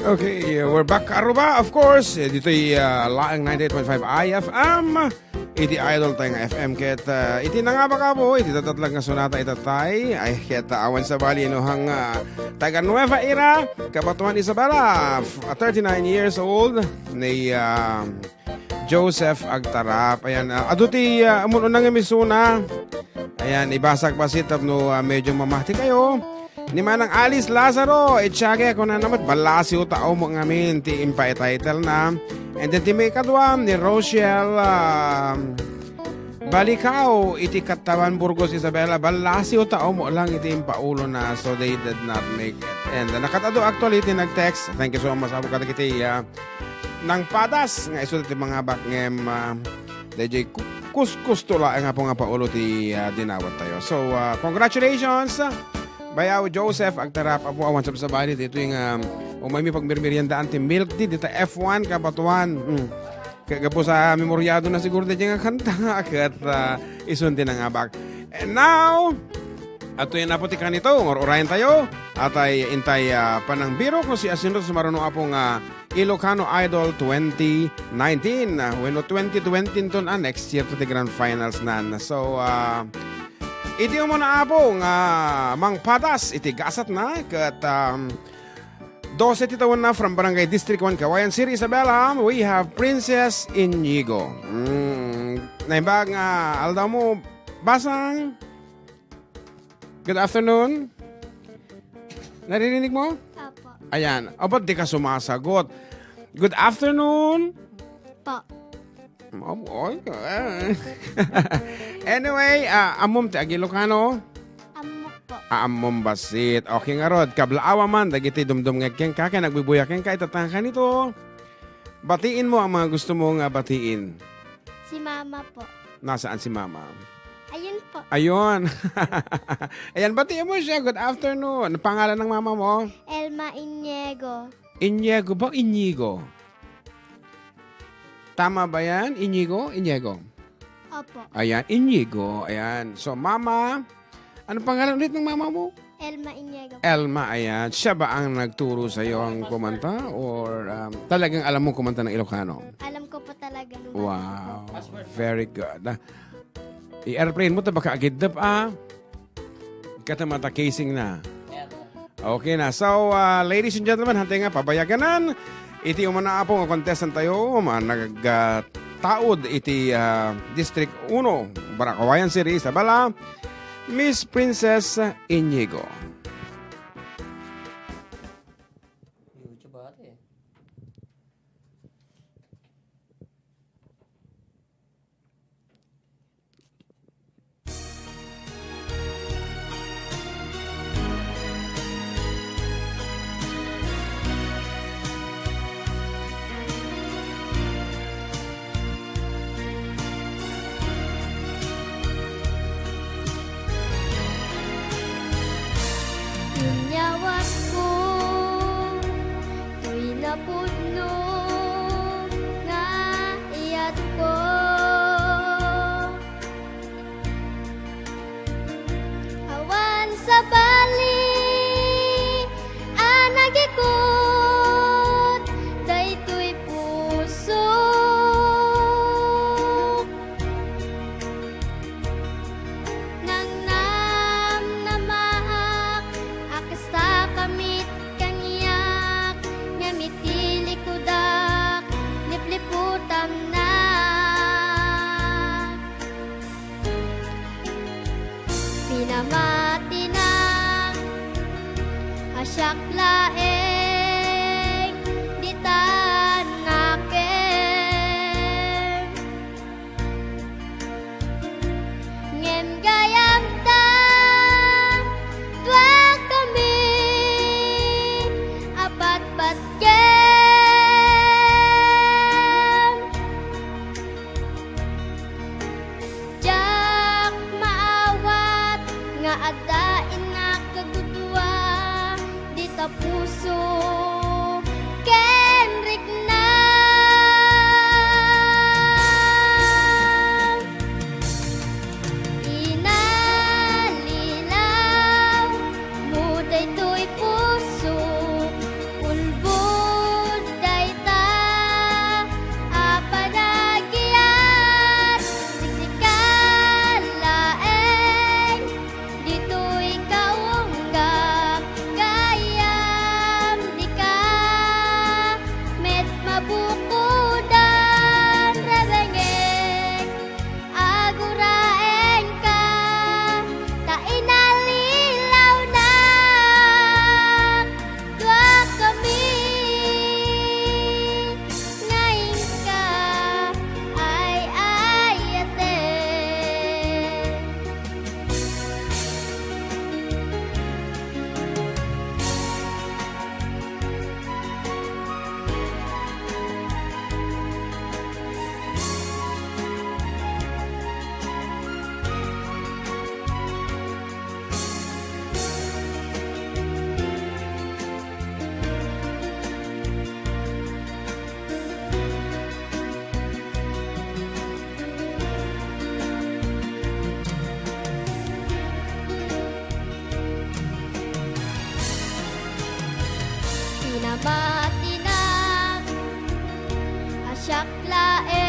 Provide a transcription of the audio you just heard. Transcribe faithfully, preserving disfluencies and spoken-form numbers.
Okay, uh, we're back, Aruba, of course. Eh, ditoy, uh, laeng ninety-eight point five I F M. Iti idol tayo nga F M ket, uh, iti nangabak, Apo, iti tatatlag nga sonata itatay. Ay, ket, uh, awan sabali no hang, uh, taga Nueva Era, Cabatuan, Isabela, f-, uh, thirty-nine years old, ni, uh, Joseph Agtarap. Ayan, uh, adu ti, uh, amun-unang emisona. Ayan, ibasak basit tapno, uh, medyo mamati kayo. Ni Manang Alice Lazaro, itiake, kunana met, ballasiw ta umo ngamin ti impa-title na. And then ti maikadua, ni Rochelle, ah, Balikaw, iti Katawan, Burgos, Isabela, ballasiw ta umo lang iti impaulo na. So they did not make it. And, ah, nakatado actually ti nag-text. Thank you so much, Apo, kadagiti, ah, nangpadas nga isu ti mangabak ngem, ah, dayjay ku-, kus-, kusto laeng, Apo, nga paulo ti, ah, dinawat tayo. So, ah, congratulations, Bayaw Joseph Agtarap, Apo, awan sabsabali ditoy nga umaymi pagmirmiriendaan ti milk tea dita F one Cabatuan. Mm. Ka-, gapu sa memoryado na siguro dayjay nga kanta, ket, ah, isun ti nangabak. And now, atoy na po ti kanito, or-orayan tayo, atay intay, ah, panangbiro kung si asino sa maruno, Apo, nga Ilocano Idol twenty nineteen, ah, wenno twenty twenty ton, ah, next year to the grand finals nan. So, ah, iti umuna, Apo, nga mangpadas iti gasat na, ket, um, dose ti tawen na from Barangay District one, Cauayan City, Isabela, we have Princess Inigo. Mm, naimbag nga aldaw mo, Basang? Good afternoon. Naririnig mo? Opo. Ayan. Abat di ka sumasagot. Good afternoon. Po. Am-, oy, ah. Anyway, ah, ammom ti ag-Ilocano? Ammok po. Ah, ammom bassit. Okay ngarud, kablaawa man dagiti dumdumngeg kenka ken agbuybuya kenka ita ta kanito. Batiin mo ang mga gusto mo nga batiin. Si Mama po. Nasaan si Mama? Ayun po. Ayun. Ayan, batiin mo siya. Good afternoon. Ang pangalan ng mama mo? Elma Inigo. Inigo ba? Inigo? Tama ba yan? Inigo? Inigo? Opo. Ayan, Inigo. Ayan. So, Mama, ano pangalan ulit ng mama mo? Elma Inigo. Elma, ayan. Siya ba ang nagturo sa iyo ang kumanta? Or, um, talagang alam mo kumanta ng Ilocano? Alam ko po talaga ng bata. Wow. Very good. Ah, i-airplane mo, ta baka agiddep, ah. Katamata casing na. Okay na. So, ah, ladies and gentlemen, hantay nga pabayaganan. Iti umuna, Apo, nga contestant tayo, ma-, nag-, ah, taud iti, ah, District uno, Barangay Cauayan City, Isabela, Miss Princess Inigo. YouTube ate. Inyawatko toy napudno nga iyatko. Awan sabali a nagikut daytoy pusok. Nangnamnamaak a kasta kamit kaniak, ngem iti likudak, lipliputamnak. Pinamatinak a siak laeng ditan nakem. Ngem gayam ta, duakami a patpatgem. Diak maawat nga adda innak a gudua dita puso. Matinak a siak laeng